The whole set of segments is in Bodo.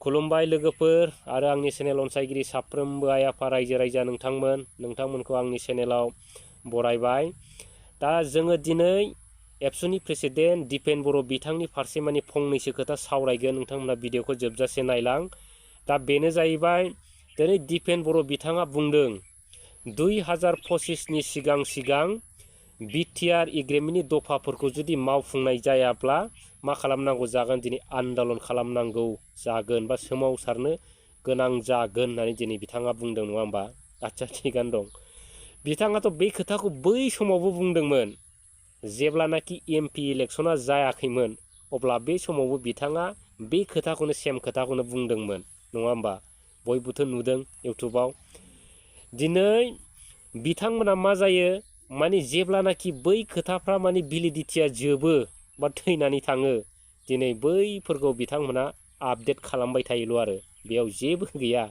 खुलुमबाय लोगोफोर आरो आंनि चेनेल अनसायगिरि साफ्रोमबो आइ आफा रायजो राजा नोंथांमोनखौ आंनि चेनेलाव बरायबाय। दा जोङो दिनै एबसुनि प्रेसिडेन्ट दिपेन बर' बिथांनि फारसे माने फंनैसो खोथा सावरायगोन। नोंथांमोना भिडिअखौ जोबजासे नायलां। दा बेनो जाहैबाय दिनै दिपेन बर' बिथाङा बुंदों 2025नि सिगां बिटिआर एग्रिमेन्टनि दफाफोरखौ जुदि मावफुंनाय जायाब्ला मा खालामनांगौ जागोन, दिनै आन्दालन खालामनांगौ जागोन बा सोमावसारनो गोनां जागोन होननानै दिनै बिथाङा बुंदों, नङा होमबा? आच्चा, थिगानो दं। बिथाङाथ' बै खोथाखौ बै समावबो बुंदोंमोन जेब्लानाखि एमपि इलेक्सना जायाखैमोन, अब्ला बे समावबो बिथाङा बे खोथाखौनो सेम खोथाखौनो बुंदोंमोन, नङा होमबा? बयबोथ' नुदों इउटुबाव। दिनै बिथांमोना मा जायो, माने जेब्लानाखि बै खोथाफ्रा माने भेलिडिटिया जोबो बा थैनानै थाङो, दिनै बैफोरखौ बिथांमोना आपडेट खालामबाय थायोल' आरो बेयाव जेबो गैया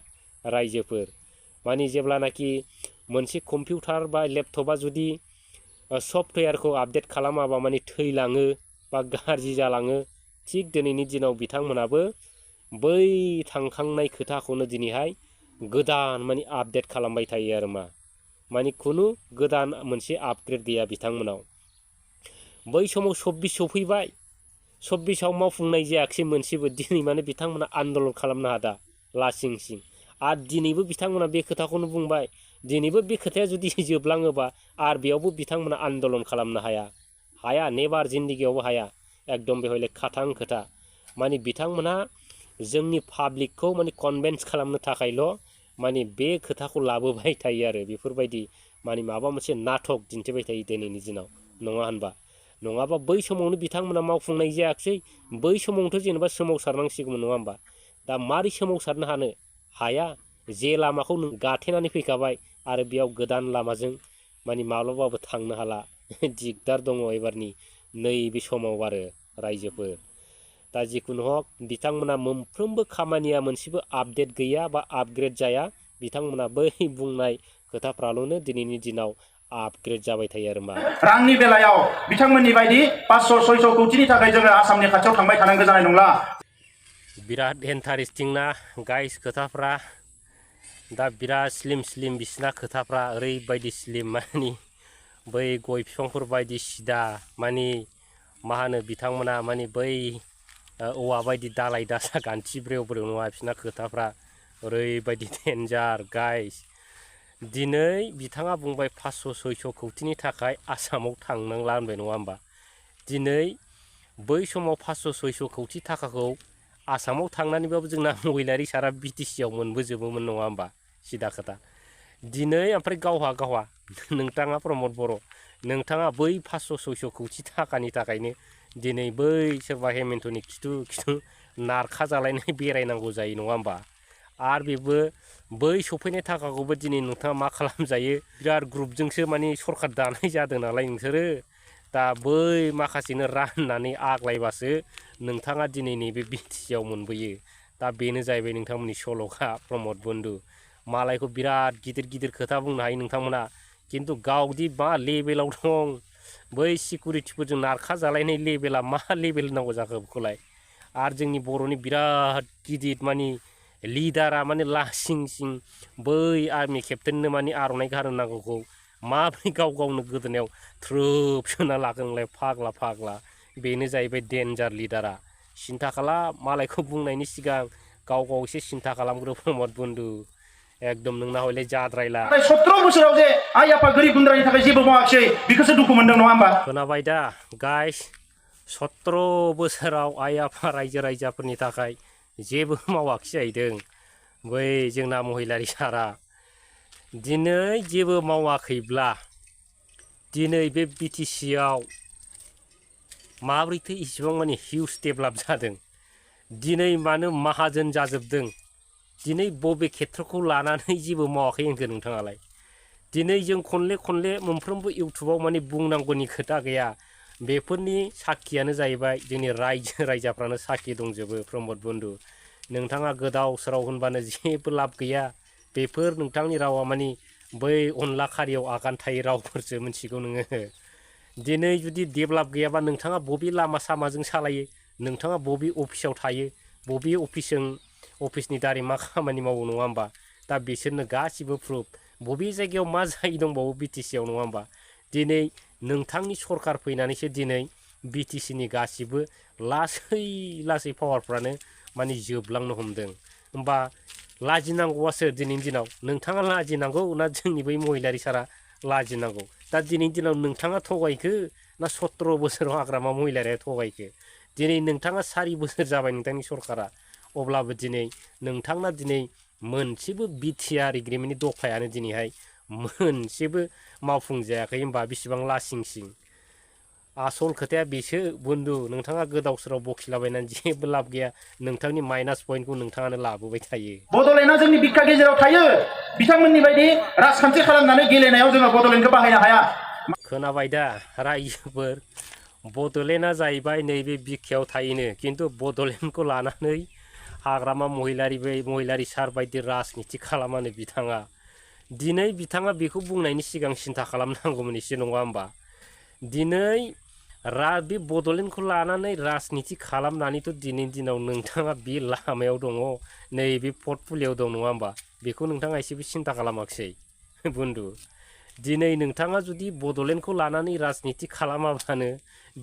रायजोफोर। माने जेब्लानाखि मोनसे कम्पिउटार बा लेपटपा जुदि सफ्टवेयारखौ आपडेट खालामाबा माने थैलाङो बा गाज्रि जालाङो, थिग दिनैनि दिनाव बिथांमोनाबो बै थांखांनाय खोथाखौनो दिनैहाय गोदान माने आपडेट खालामबाय थायो आरो माने खुनु गोदान मोनसे आपग्रेड गैया बिथांमोनाव। बै समाव 24 सफैबाय, 24आव मावफुंनाय जायाखिसै मोनसेबो। दिनै माने बिथांमोना आन्दलन खालामनो हादा लासिं सिं। आरो दिनैबो बिथांमोना बे खोथाखौनो बुंबाय। दिनैबो बे खोथाया जुदि जोबलाङोबा आरो बेयावबो बिथांमोना आन्दलन खालामनो हाया, नेबार जिन्दगियावबो हाया। एकदम बेवहाय खाथां खोथा। माने बिथांमोना जोंनि पाब्लिकखौ माने कनभिन्स खालामनो थाखायल' माने बे खोथाखौ लाबोबाय थायो आरो बेफोरबायदि माने माबा मोनसे नाटक दिन्थिबाय थायो दिनैनि दिनाव, नङा होनबा? नङाबा बै समावनो बिथांमोना मावफुंनाय जायाखिसै, बै समावनोथ' जेनेबा सोमावसारनांसिगौमोन, नङा होमबा? दा मारै सोमावसारनो हाया, जे लामाखौ नों गाथेनानै फैखाबाय आरो बेयाव गोदान लामाजों माने माब्लाबाबो थांनो हाला। दिगदार दङ एबारनि नैबे समाव आरो रायजोफोर। दा जिखुनु हक बिथांमोना मोनफ्रोमबो खामानिया मोनसेबो आपडेट गैया बा आपग्रेड जाया। बिथांमोना बै बुंनाय खोथाफ्राल'नो दिनैनि दिनाव आपग्रेड जाबाय थायो आरो रांनि बेलायाव बिथांमोननि बायदि 500-600 कौटिनि थाखाय जोङो आसामनि खाथियाव थांबाय थानांगौ जानाय नंला। बिराद इन्टारेस्टिं ना गाइस खोथाफ्रा। दा बिराद स्लिम बिसिना खोथाफ्रा, ओरैबायदि स्लिम माने बै गय बिफांफोर बायदि सिदा, माने मा होनो बिथांमोना माने बै औवा बायदि दालाय दासा गान्थि ब्रेव नङा बिसिना खोथाफ्रा, ओरैबायदि डेन्जार गाइस। दिनै बिथाङा बुंबाय 500-600 कौटिनि थाखाय आसामाव थांनांला होनबाय, नङा होमबा? दिनै बै समाव 500-600 कौटि थाखाखौ आसामाव थांनानैबाबो जोंना महिलारि सारा बिटिसिआव मोनबोजोबोमोन, नङा होमबा? सिदा खोथा। दिनै ओमफ्राय गावहा नोंथाङा प्रमद बर', नोंथाङा बै 500-600 कौटि थाखानि थाखायनो दिनै बै सोरबा हेमेन्टनि खिथु नारखा जालायनाय बेरायनांगौ जायो, नङा होमबा? आरो बेबो बै सफैनाय थाखाखौबो दिनै नोंथाङा मा खालामजायो, बिराद ग्रुपजोंसो माने सरखार दानाय जादों नालाय नोंसोरो। दा बै माखासेनो राननानै आग्लायबासो नोंथाङा दिनै नैबे बिटिसिआव मोनबोयो। दा बेनो जाहैबाय नोंथांमोननि सल'खा प्रमद बन्धु। मालायखौ बिराद गिदिर खोथा बुंनो हायो नोंथांमोना, खिन्थु गावदि मा लेभेलाव दं, बै सिकिउरिटिफोरजों नारखा जालायनाय लेभेला मा लेभेल होनांगौ जाखो बेखौलाय? आरो जोंनि बर'नि बिराद गिदिर माने लिडारा माने लासिं सिं बै आर्मि केप्टेननो माने आर'नाइ गानहोनांगौखौ माब्रै गावनो गोदोनायाव थ्रोब सोना लागोनलाय, फाग्ला। बेनो जाहैबाय डेन्जार लिडारा। सिन्था खालाम, मालायखौ बुंनायनि सिगां गाव एसे सिन्था खालामग्रो प्रमद बन्धु। एकदम नोंना हयले जाद्रायला। 17 बोसोराव जे आइ आफा गोरिब गुन्द्रानि थाखाय जेबो मावाखिसै, बेखौसो दुखु मोनदों, नङा होमबा? खोनाबाय दा गाइस? 17 बोसोराव आइ आफा रायजो राजाफोरनि थाखाय जेबो मावाखिसै जाहैदों बै जोंना महिलारि सारा। दिनै जेबो मावाखैब्ला दिनै बे बिटिसिआव माब्रैथो इसिबां माने हिउज डेभेलप जादों? दिनै मानो माहाजोन जाजोबदों? दिनै बबे खेत्रखौ लानानै जेबो मावाखै होनखो नोंथाङालाय? दिनै जों खनले मोनफ्रोमबो इउटुबाव माने बुंनांगौनि खोथा गैया। बेफोरनि साखियानो जाहैबाय जोंनि रायजो राजाफ्रानो साखि दंजोबो प्रमद बन्धु। नोंथाङा गोदाव सोराव होनबानो जेबो लाब गैया। बेफोर नोंथांनि रावा माने बै अनला खारियाव आगान थायै रावफोरसो, मिथिगौ नोङो। दिनै जुदि डेभेलप गैयाबा नोंथाङा बबे लामा सामाजों सालायो, नोंथाङा बबे अफिसाव थायो, बबे अफिसजों अफिसनि दारै मा खामानि मावो नङा होमबा दा बिसोरनो गासिबो प्रुफ बबे जायगायाव मा जायै दंबावो बिटिसिआव नङा होमबा दिनै नोंथांनि सरकार फैनानैसो दिनै बिटिसिनि गासिबो लासै पावारफ्रानो माने जोबलांनो हमदों होमबा लाजिनांगौआसो दिनैनि दिनाव नोंथाङा लाजिनांगौ ना जोंनि बै महिलारि सारा लाजिनांगौ दा दिनैनि दिनाव नोंथाङा थगायखो ना 17 बोसोराव हाग्रामा महिलारिया थगायखो दिनै नोंथाङा 4 बोसोर जाबाय नोंथांनि सरकारा अब्लाबो दिनै नोंथांना दिनै मोनसेबो बिटिआर एग्रिमेन्टनि दफायानो दिनैहाय मोनसेबो मावफुंजायाखै होमबा बेसेबां लासिंसिं आसल खोथाया बेसो बन्धु नोंथाङा गोदाव सोराव बखिलाबायनानै जेबो लाब गैया नोंथांनि माइनास पइन्टखौ नोंथाङानो लाबोबाय थायो बड'लेण्डआ जोंनि बिखा गेजेराव थायो बिथांमोननि बायदि राजखान्थि खालामनानै गेलेनायाव जोङो बड'लेण्डखौ बाहायनो हाया खोनाबाय दा रायजोफोर बड'लेण्डआ जाहैबाय नैबे बिखायाव थायोनो खिन्थु बड'लेण्डखौ लानानै हाग्रामा महिलारि सार बायदि राजनिति खालामानो बिथाङा दिनै बिथाङा बेखौ बुंनायनि सिगां सिन्था खालामनांगौमोन एसे नङा होमबा दिनै बे बड'लेण्डखौ लानानै राजनिति खालामनानैथ' दिनैनि दिनाव नोंथाङा बे लामायाव दङ नैबे पर्टफलिय'आव दं नङा होमबा बेखौ नोंथाङा एसेबो सिन्था खालामाखिसै बन्धु दिनै नोंथाङा जुदि बड'लेण्डखौ लानानै राजनिति खालामाब्लानो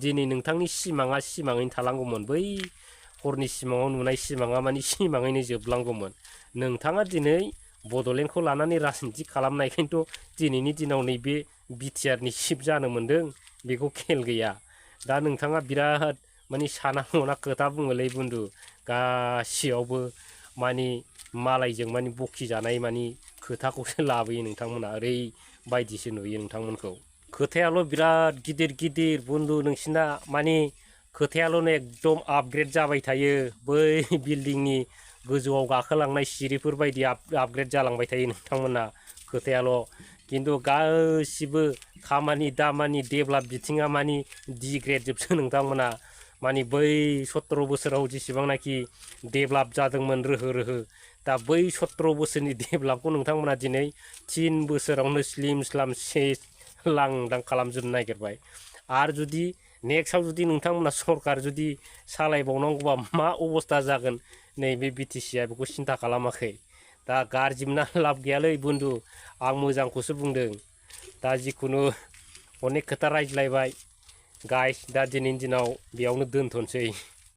दिनै नोंथांनि सिमाङा सिमाङैनो थालांगौमोन बै हरनि सिमाङाव नुनाय सिमाङा माने सिमाङैनो जोबलांगौमोन नोंथाङा दिनै बड'लेण्डखौ लानानै राजनिति खालामनायखायनोथ' दिनैनि दिनाव नैबे बिटिआरनि चिफ जानो मोन्दों बेखौ खेल गैया दा नोंथाङा बिराद माने साना हना खोथा बुङोलै बन्धु गासैयावबो माने मालायजों माने बखिजानाय माने खोथाखौसो लाबोयो नोंथांमोना ओरैबायदिसो नुयो नोंथांमोनखौ खोथायाल' बिराद गिदिर बन्धु नोंसिना माने खोथायाल'नो एकदम आपग्रेड जाबाय थायो बै बिल्डिंनि गोजौआव गाखोलांनाय सिरिफोर बायदि आपग्रेड जालांबाय थायो नोंथांमोना खोथायाल' खिन्थु गासिबो खामानि दामानि डेभेलप बिथिङा माने डिग्रेड जोबसो नोंथांमोना माने बै 17 बोसोराव जेसेबांनाखि डेभेलप जादोंमोन रोहो दा बै 17 बोसोरनि डेभेलपखौ नोंथांमोना दिनै 3 बोसोरावनो स्लिम स्लाम सेस लांदां खालामजोबनो नागिरबाय आरो जुदि नेक्स्टआव जुदि नोंथांमोना सरकार जुदि सालायबावनांगौबा मा अबस्था जागोन नैबे बिटिसिआ बेखौ सिन्था खालामाखै दा गाज्रिमोना लाब गैयालै बन्धु आं मोजांखौसो बुंदों दा जिखुनु अनेक खोथा रायज्लायबाय गाइस दा दिनैनि दिनाव बेयावनो दोनथ'नोसै